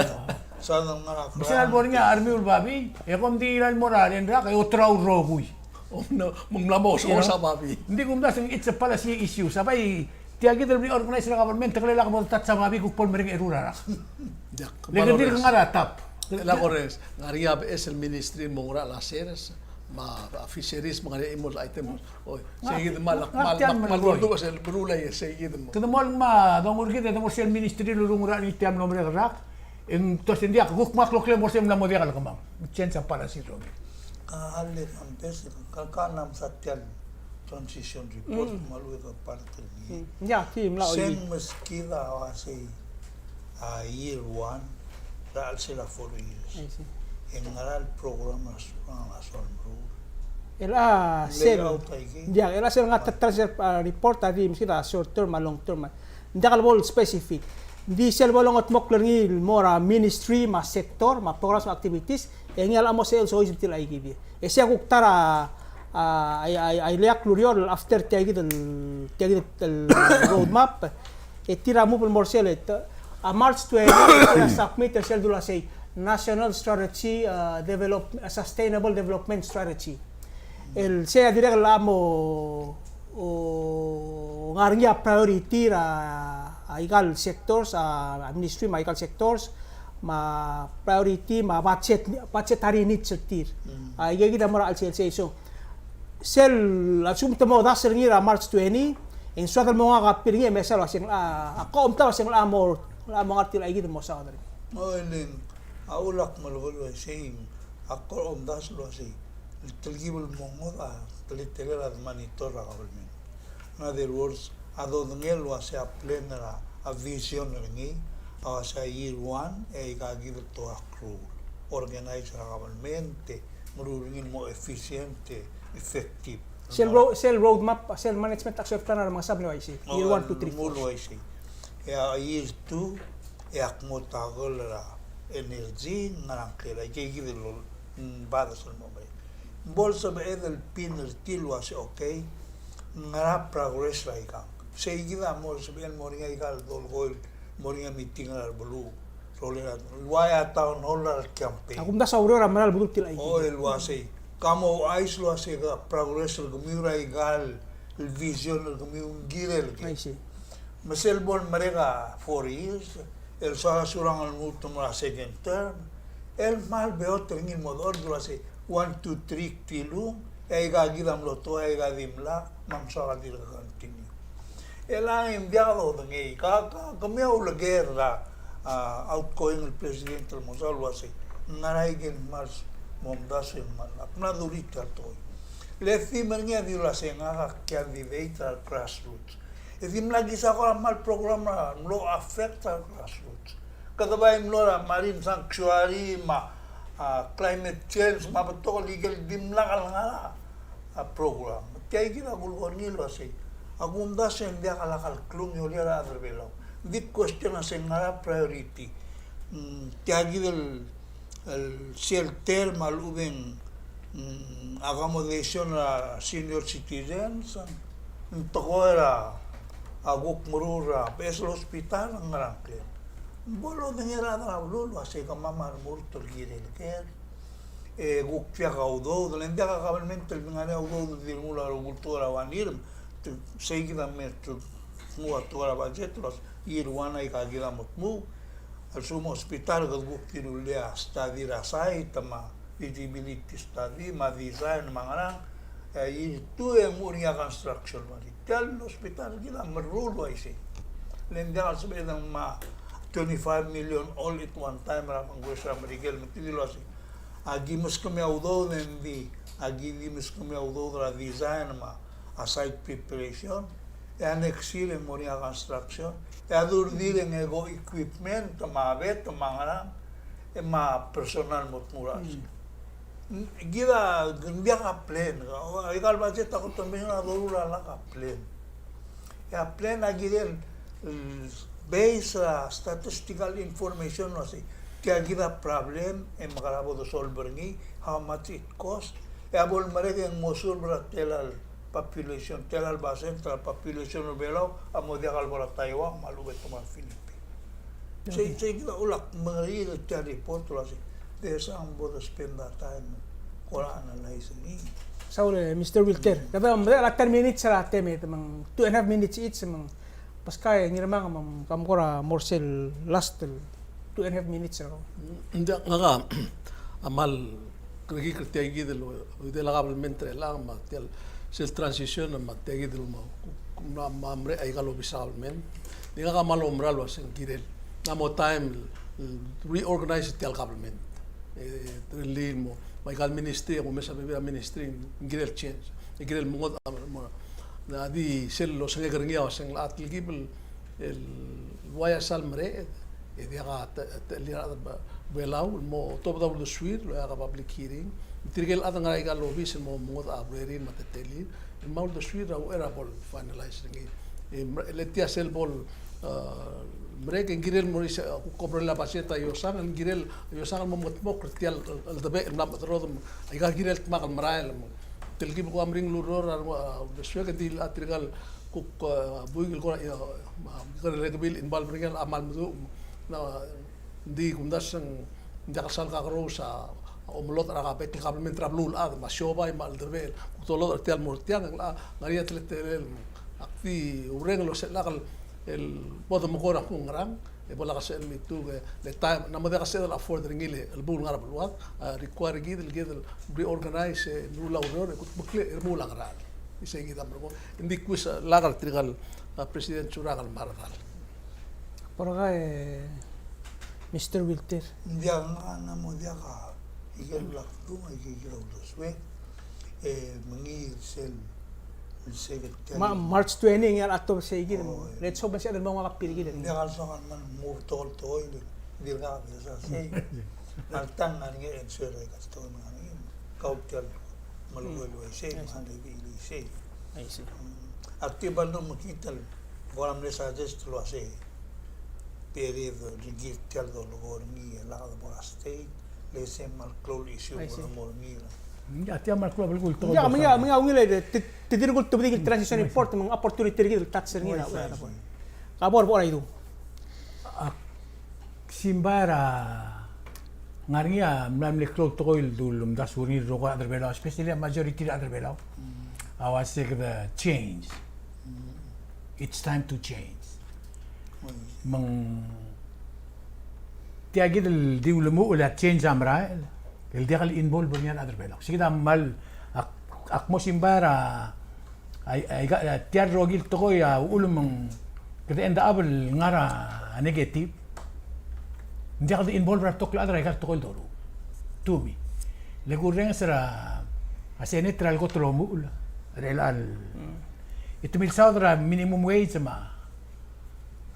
Me sel bo er ngii a remiu el babii, e kom di ngilai el mo er a rengrak e oterau el rokui. Me ng mla mo sosang a babii. Ng di kumdasu e ng, it's a policy issue. Se bai tia kid el reorganize er a government, te kelelak bo de touch a babii, kuk bo lemerek a eru er a rak. Le kede di ngar er a top. Lak ores, ng ngar er ngii a beches el ministry el mo ngar er a sers, me a fisheries me a ngar er ngii a chimo el item. Oi, sei kid me a lak, me a lak, me a lak, me a lak, me a lak, me a lak. Kede mo el ngmai a donguu er kid e donguu er sel ministry el lurruul er ngii tia el mlo merek el rak. E ng tuase ng diak, kuk me a kloklem er sel mla mo diak el kemam. Change a policy er ngii. A le campaign, ka, ka mla mesa tia el transition report, me a lechub e ke part er ngii. Mm. Ya, tia el mla. Sel meskid a uasei a year one, er a chelsel a four years. I see. E ngera el program a soal, a soal meruul. El a sel, ya, el a sel ngar er a transition, a, report a di meskid a short term, a long term, a. Ng diak el bo el specific. Ng di sel bo longetmokl er ngii el mo er a ministry, me a sector, me a programs, me a activities, e ngii a locha mo sel soiseb tia el aikid. E sei a kuk ta er a, a, a, a, a ileakl el ureor el after tia kid el, tia kid el roadmap. E tir a move el mo er sel, e te, a March twenty, e tir a submit er sel dula sei National Strategy, uh, Develop-, Sustainable Development Strategy. El sei a dirrek el locha mo, o, ngar er ngii a priority er a, a ikal sectors, a, a ministry me a ikal sectors, me a priority, me a budget, budgetary needs er tir. Mm. A, ikakid a mo er a chelsel sei. So, sel, a lsekum te mo dasu er ngii er a March twenty, e ng soad el mo ngak a copy er ngii e mesa el uasei, a, a ko omdasu el uasei a mo, a mo ngar er tir aikid el mo saod er ngii. O, e le ng, a ulak me a lebo el uasei, a ko omdasu el uasei. El telkib el mo ngodech a teletelel a de monitor er a government. In other words, a dodengei el uasei a plan er a, a vision er ngii, a uasei a year one, e ikakid el to accrue, organize er a government, e meruul er ngii el mo efficient, e effective. Sel ro-, sel roadmap, sel management action plan a remengesau el uaisei. O, year one, two, three, four. Uaisei. E a year two, e ak mo tackle er a energy, ngerang ker, aikakid el, mm, bades el mo merek. Bo el sebeched el pin er tir el uasei, okay, ngera progress er aikang. Sei kid a mo sebeched el mo er ngii a ikal dolekoi el mo er ngii a meeting er a beluu. Rolel a, el ua a town hall er a campaign. A kumdasu a ureor a mera el bedul tia el aikid. O, el uasei. Ka mo ouchais el uasei ka progress er kemiu er a ikal vision er kemiu, ng kirel ker. I see. Me sel bo el merek a four years, el soal a Surangel el lmuut el mo er a second term, el kmal beot er ngii el mo dechor el uasei one, two, three, tilung, e aika kid a mlo tekoi, aika dimlak, me ng soak a dirk continue. E le ng diak dodengei, ka, ka, kemiu a uleker er a, a, outgoing el president el mo soal el uasei, ngera aike el kmal momdasu e ng kmal, ak mla dulii tia el tekoi. Le theme er ngii a di uasei ngak a candidate er a grassroots. E dimlak kisa kora kmal program er a mlo affect a grassroots. Kede bai mlo er a marine sanctuary me a, a, climate change me a betok el ikel dimlak el ngar er a, a, program. Tia kid a kulekoi er ngii el uasei, a kumdasu e ng diak a lak el klungiolel a rechad er a Belau. Ng di question a se ngera priority. Mm, tia kid el el shelter me a lechub e ng, mm, accommodation er a senior citizens, ng tekoi er a, a kuk meruul er a beches el hospital, ng ngerang ker. Bo lodengei er a rechad er a beluu el uasei kemam a remurt el kirel ker. E kuk diak a udoud, le ng diak a kabelment el ngar er ngii a udoud el di remuul a rubekul tekoi er a one year, te, sei kid a me te, nguu a tekoi er a budget, el uasei year one aika kid a mo tmuu. A lsekum a hospital kede kuk di rullii a study er a site me a feasibility study me a design me a ngerang, e, year two e ng mo er ngii a construction. Me tia el hospital kid a meruul el uaisei. Le ng diak el sebeched el ngmai a twenty-five million all at one time er a Congress er a Merikel, me te di el uasei, aki meskemiu a udoud e ng di, aki di meskemiu a udoud er a design me a site preparation, e a next year e ng mo er ngii a construction, e a durdir e ng ko equipment me a bet me a ngerang, e me a personnel el mo tmuu er a. Mm. Kid a, ng diak a plan, aika el budget a kot el mei a doruul a lak a plan. E a plan a kirel, mm, base er a statistical information el uasei tia kid a problem, e mekera bo de solve er ngii, how much it cost, e a bo lemerek e ng mo serve er a tela el population, tela el basent er a population er a Belau a mo diak el bo er a Taiwan me a lechub e te mo er a Philippines. Sei, sei kid a ulak mengerir tia el report el uasei, te sa ng bo de spend a time kora analyze er ngii. Saul, e, Mister Wilter. Kede medechel a ten minutes er a temem, me ng two and a half minutes each, me ng Pascal, e Ngirmang, me ng, kam kora mo er sel last el two and a half minutes er a. Ng diak, ngak a kmal kerekikl er tia kid el, el, el kabelment er chelechang, me tia el sel transition, me tia kid el mo, me, me, me merek aika el obis er a kabelment. Di ngak a kmal oumera el uaseng kirel. Ng mo time el, el reorganize tia el kabelment. E, e, tir el mo, me aika el ministry, e kumes a bebil er a ministry, ng kirel change. E kirel mengodech a, mo, a di sel losengek er ngii a uaseng a telkib el, el ua ia sal mereched, e diak a te-, te-, lia a rechad er a Belau el mo tobed a uldesuir el oeak a public hearing. Tirke el chad el ngar er aika el obis el mo mengodech a urerir me a teletelir el mo uldesuir er a uchei er a bo el finalize er ngii. E, le tia sel bo el, a, merek e ng kirel mo er se, a, kuk oberellel a budget a iosang, ng kirel iosang el mo mengetmokl er tia el, el, el debechel el mla mechederodem, aika kirel dmak el merael, me telkib el kuk meringel el ureor er a, a, uldesuek, e di a tirka el kuk, a, buik el kora, a, a, kora rekebil involve er ngii a kmal meduch, ng di kumdasu e ng diak el sal kakerous a omelodech er a bek el kabelment er a beluulechad, me a siobai me a cheldebechel, kuk dolodech er tia el mo er tiang, ng ngar er ngii a teletelel, me ak di oureng el ua se lak el bo de mekor a kuk ngerang, e bo lak a sel mituk, e le taem, ng mo diak a sel afford er ngii el, el bo el ngar er a beluad, a, require kid el, kid el reorganize, e, meruul a ureor, e kutmeklii, e remuul a ngerang. Isei kid a merekong. Ng di kuis, a, lak er tirka el, a, President Surangel me a redal. Por ke, Mister Wilter. Ng diak, ng mo diak a ikel blak tu, me ikel, ikel uldesuek. E, mengiil sel, sel secretary. Ma-, March twenty, ng ngar er a October sei kid. Oh, e. Let's hope se a del mo ngak a pil kid. Ng diak el soak el mo move tol tol, e, dirkak a besa sei. Alta ng ngar er ngii e ng suel a ika el tekoi el ngar er ngii. Kau tia el melekoi el uaisei, me a lebil el uaisei. I see. Mm. Ak di bal do mekngit el, kora mle suggest el uasei. Period, rengrir tia el dolekoi er ngii, e lak de bo er a state, le se kmal klou el issue el mo er ngii. Ia, tia kmal klou a belkul el tekoi. Ia, me ia, me ia ungil e, te, te dirk ultebedii el transition report, me ng opportunity er kid el touch er ngii. Ka bo er, bo er a idung. Ak Simbai er a ngar er ngii a mla mle klou el tekoi el dulemdasu er ngii el rokui el chad er a Belau, especially a majority er a chad er a Belau. Mm. A uase kede change. Mm. It's time to change. Mm. Me ng tia kid el di ulemuchel a change a merael, el diak el involve er ngii a rechad er a Belau. Sei kid a kmal, ak, ak mo simbai er a Ai, ai, ka, tia el rokui el tekoi a uchul me ng kede end up el ngar er a negative. Ng diak de involve er a rebetok el chad er aika el tekoi el doruul. To me. Le kurrenges er a, a Senate er a lekot el omuchel er chelecha el, e te milsaod er a minimum wage me a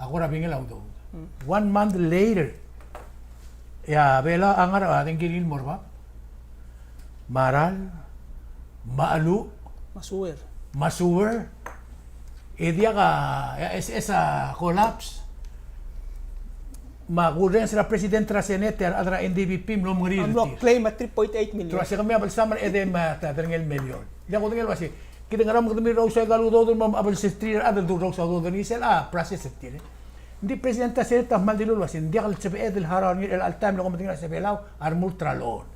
a kora bingel a udoud. Mm. One month later, e a Belau a ngar er a dengki el mo er bab, me a ralm, me a cheluch, me a sewer, me a sewer, e diak a, e a SS a collapse. Me a kurrenges er a president er a Senate, a rechad er a NDBP, mlo mengerir el tir. Mlo claim a three point eight million. Te uase kemiu a belsam er a edei me a ta, derengel million. Diak kudengei el uase, kid a ngera me kede mei er a usai aika el udoud el mo mechebelsetir a rechad el durous a udoud er ngii, sel a process er tir. Ng di president er a Senate a kmal dilu el uase, ng diak el sebeched el harau er ngii er chelecha el taem el ko medengei el uase Belau a remurt er a loan.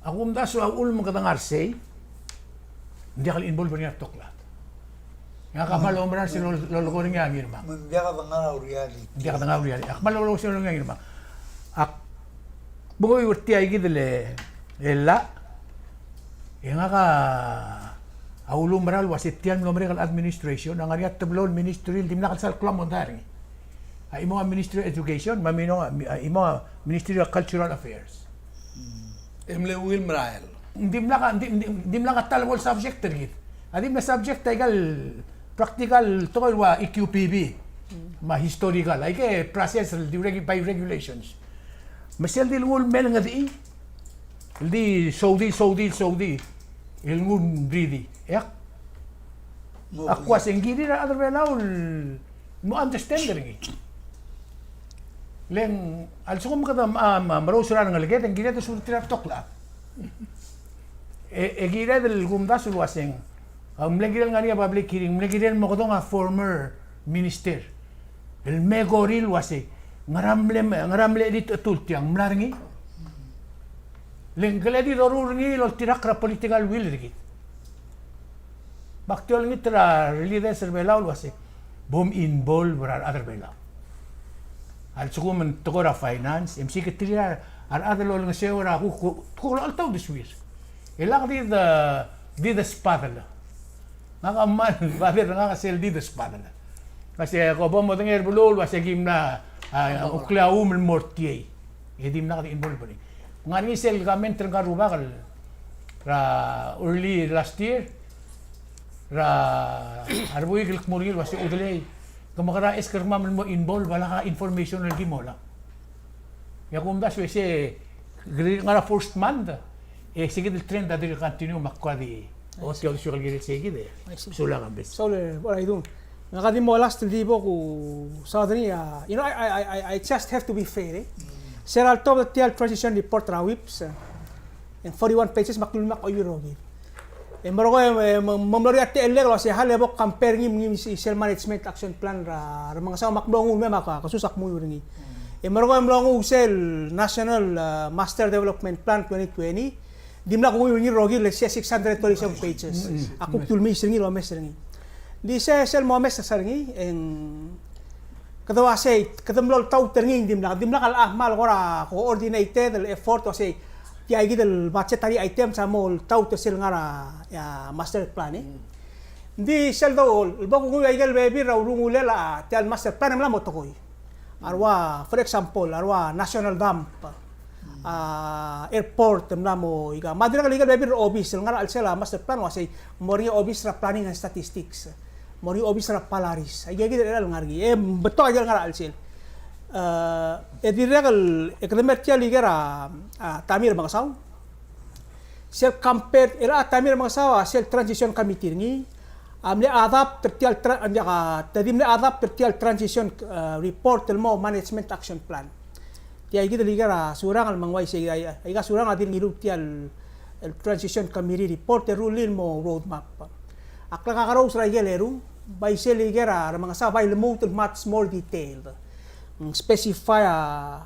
A kumdasu a uchul me kede ngar sei, ng diak el involve er ngii a rebetok el chad. Ngak a kmal oumera er sel lolekoi er ngii a Ngirmang. Me ng diak de ngar er a reality. Ng diak de ngar er a reality. Ak kmal lolekoi er sel lolekoi er ngii a Ngirmang. Ak menguiu er tia kid el, el llach, e ngak a ulemera el uase tia el mlo merek el administration, a ngar er ngii a teblo el ministry el dimlak el sal klou a mondai er ngii. A chimo a Ministry of Education, me a mino, a chimo a Ministry of Cultural Affairs. E mle ungil merael. Ng dimlak a, ng di, ng di, ng dimlak a ta el bo el subject er kid. A di mle subject aika el practical tekoi el ua EQPB. Mm. Me a historical. Aike process el di regu-, by regulations. Me sel di lenguu el mei el ngedechii. El di soudii, soudii, soudii. El nguu el mridii. E ak Ak uase ng kirir a rechad er a Belau el mo understand er ngii. Le ng a lsekum kede, a, a, merous er a rengeleked, e ng kired el subedir a rebetok el chad. E, e kired el kumdasu el uaseng, a, mle kirel ngar er ngii a public hearing, mle kirel el mo kedong a former minister el me korir el uase, ngera mle, ngera mle chelitechetul tiang, mla er ngii. Le ng kele di doruul er ngii el oltirakl er a political will er kid. Me ak di olengit er a leaders er a Belau el uase, bom involve er a rechad er a Belau. A lsekum ng tekoi er a finance, e msiik er tir a, A rechad el olengeseu er a kuk, kuk, kuk locha el taut a suir. E lak di de, di de sbadel. Ngak a kmal, bader ngak a sel di de sbadel. Ka se ko bo modengei er a beluu el ua se ki mla, a, uklii a uum el mo er tiei. E dimlak di involve er ngii. Ng ngar er ngii sel comment er ngka el rubak el er a early last year, er a rebuik el kmo er ngii el ua se, Udelei, ke mekerang e ask er kemam el mo involve, a lak a information el ki mo lau. E a kumdasu e se, ngar er a first month, e se kid el trend a dirk continue me ak kuk di ochotii a uldesuek el kirel se kid e. I see. Sulang a bes. Sorry, what I do. Ngak a di mo last el di bo kusaod er ngii a, you know, I, I, I, I just have to be fair, e. Sel loltobed er tia el transition report er a Whipps, e, e ng forty-one pages me ak lulmak a oiuii el rokir. E merekong e, e, me, me mlo er ngii a techellek el ua se hal e bo compare ngii, ngii me sel management action plan er a, er a Remengesau me ak mlo nguu el mei me ak, a, kesus ak mui er ngii. E merekong e mlo nguu sel National, a, Master Development Plan twenty twenty, dimlak kunguu er ngii el rokir el sei six hundred thirty-seven pages. A kuk di ulemes er ngii el omes er ngii. Di se sel momes er ngii, e ng kede ua sei, kede mlo oltaut er ngii, dimlak, dimlak a locha kmal kora coordinated el effort ua sei, tia kid el budgetary items a mo oltaut er sel ngar er a, a, master plan, e. Ng di sel do, bo kunguu a ikel bebil er a urungulel a tia el master plan e mla mo tekoi. A rua, for example, a rua national dump, a, airport, e mla mo, ika, me a dirrek el ikel bebil er a obis el ngar er a chelsel a master plan ua sei, mo er ngii a obis er a planning and statistics, mo er ngii a obis er a Polaris, aike kid el ngar er ngii, e betok aike el ngar er a chelsel. E, e dirrek el, e kede mer tia el ikel er a, a, Tommy Remengesau. Sel compare, el a Tommy Remengesau a sel transition committee er ngii a mle adopt er tia el tra-, ng diak a, te di mle adopt er tia el transition, e, report el mo management action plan. Tia kid el ikel er a Surangel me ng uaisei, a, a, aika Surangel a di ngiluu tia el, el transition committee report e rullii el mo roadmap. A klekakerous er a ikel eru, bai sel ikel er a Remengesau bai lmuut el much more detailed. Ng specify a,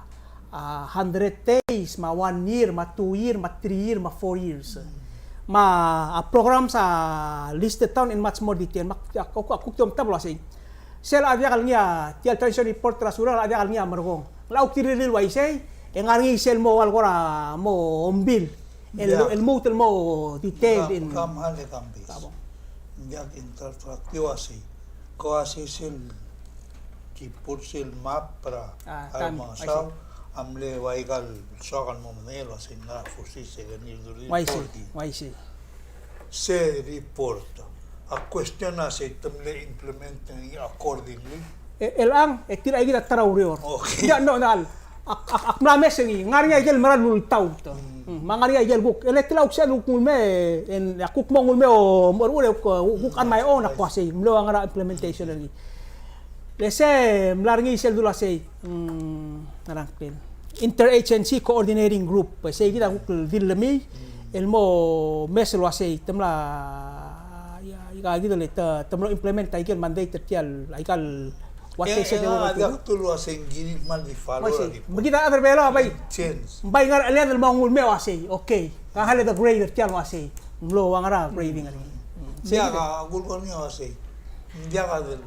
a, hundred days, me a one year, me a two year, me a three year, me a four years. Me a programs a listed down in much more detail. Me a, a, a, a kuk di omtab el uasei. Sel a diak el ngii a, tia el transition report er a Surangel a diak el ngii a merekong. Ng locha kuk di rirellii el uaisei, e ng ngar er ngii sel mo ua el kora mo ombil. El, el lmuut el mo detail in. Kam, kam hale kam bes. Ng diak interrupt er a uasei. Ko uasei sel ki put sel map er a, a, Remengesau, a mle ua ikal soak el mo medengei el uasei ng ngar er a four six seven year. Uaisei, uaisei. Se report. A question a sei te mle implement er ngii accordingly. E, el ang, e tir a ikid a ta er a ureor. Okay. Ia, no, no, ak, ak, ak mla mes er ngii, ngar er ngii a ikel mera el ultaut. Mm. Mm, me ngar er ngii a ikel kuk. E le tia el kuk sel kuk nguu el mei, e, e ak kuk mo nguu el mei, o, mo er a ureor, kuk, kuk on my own, ak uasei, mlo ua ngera a implementation er ngii. Le se, mla er ngii sel dula sei, mm, ngerang pen. Interagency Coordinating Group, e sei kid a kuk di lemii, el mo mes el uasei, te mla, ia, ia, kid el te, te mlo implement a ikel mandate er tia el, a ikal, uasei, e, se e, de a, uasei, diak kdu el uasei ng kirir el kmal di follow er a report. Me kid a rechad er a Belau a bai, bai ngar er a chelecha el mo nguu el mei el uasei, okay. Ka hale de grade er tia el uasei. Ng mlo ua ngera a grading er ngii. Mm. Diak a, a kulekoi er ngii a uasei. Diak a de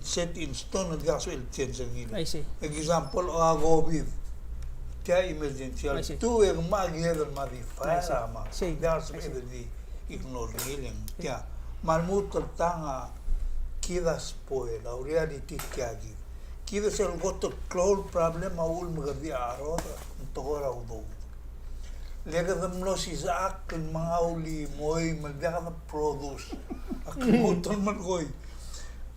set in stone, diak a sebechel change er ngii. I see. Example, a COVID. Tia emergency. I see. Tu e ng mla kired el modify er a map. Diak a sebechel di ignore er ngii el tia. Me a lmuut el tang a kid a spoil a reality tia kid. Kid a sel kot el klou el problem a uchul me kede di a rrod, ng tekoi er a udoud. Le kede mlo sisechakl el mengaul e moim el diak de produce. Ak lmuut el melekoi.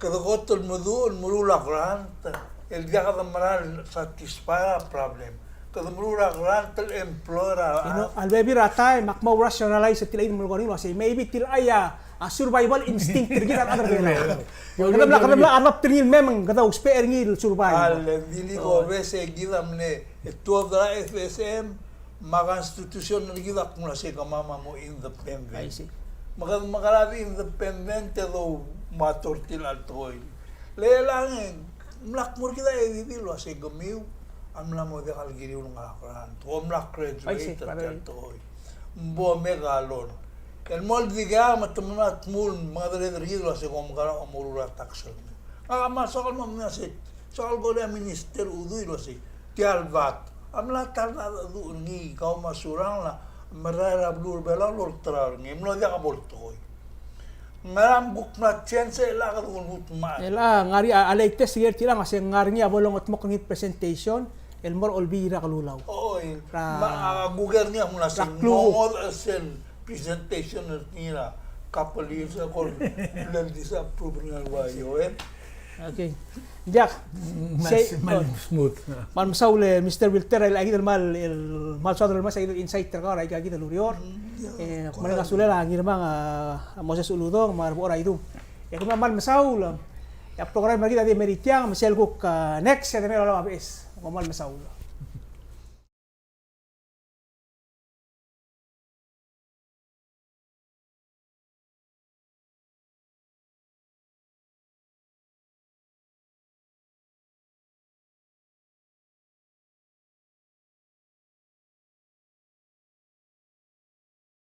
Kede kot el meduch el meruul a grant el diak de mera el satisfy a problem. Kede meruul a grant el employ er a, you know, a lebebil er a taem ak mo rationalize er tia el melekoi el uasei, maybe tia el, a, a survival instinct er kid a rechad er a Belau. Kede mla, kede mla adapt er ngii el mei me ng kede ousbech er ngii el survive. A le di le ko bes e kid a mle, e tuobed er a F S M, me a constitution er kid a kmo uasei kemam a mo independent. I see. Me kede mekerang e di independent e doumato er tia el tekoi. Le chelechang e ng mla kmo er kid a E D D el uasei kemiu a mla mo diak el kiriu el ngar er a grant, kom mla graduate er tia el tekoi. Ng bo mega loan. El mo el dikea me te mla tmuu el mengedecheduch er kid el uasei kom mekerang e omeruul a tax er kemiu. Ngak a kmal soak el mo mei el uasei, soak el kora minister Udui el uasei, tia el vat. A mla ta er a cheldecheduch er ngii, kau me a Surangel a merael er a beluu er a Belau el olterau er ngii, e mlo diak bo el tekoi. Ngera me kuk mla change e chelecha kede kulmut me a. Chelecha ngar er ngii a, a latest er tirang a se ngar er ngii a bo longetmokl er ngii el presentation el mo er a Olbiil er a Kelulau. Oi, me a kuk er ngii a mla se klukuk. Ngodech sel presentation er ngii er a couple years ago, el disapprove er ngii a ua io, e. Okay. Diak. Mal, sei, mal oh, smooth. Mal mesaul e Mister Wilter, el aikid el mal, el mal soad el mal, aikid el insight er kau er aikakid el ureor. Mm, yeah. E, kmal mesaul er a Ngirmang a, a Moses Uludong, me a Rebechor Aidum. E kemam mal mesaul, e a program er kid a di mei er tiang, me sel kuk, a, next, e de mei er a Beches. Kmal mesaul.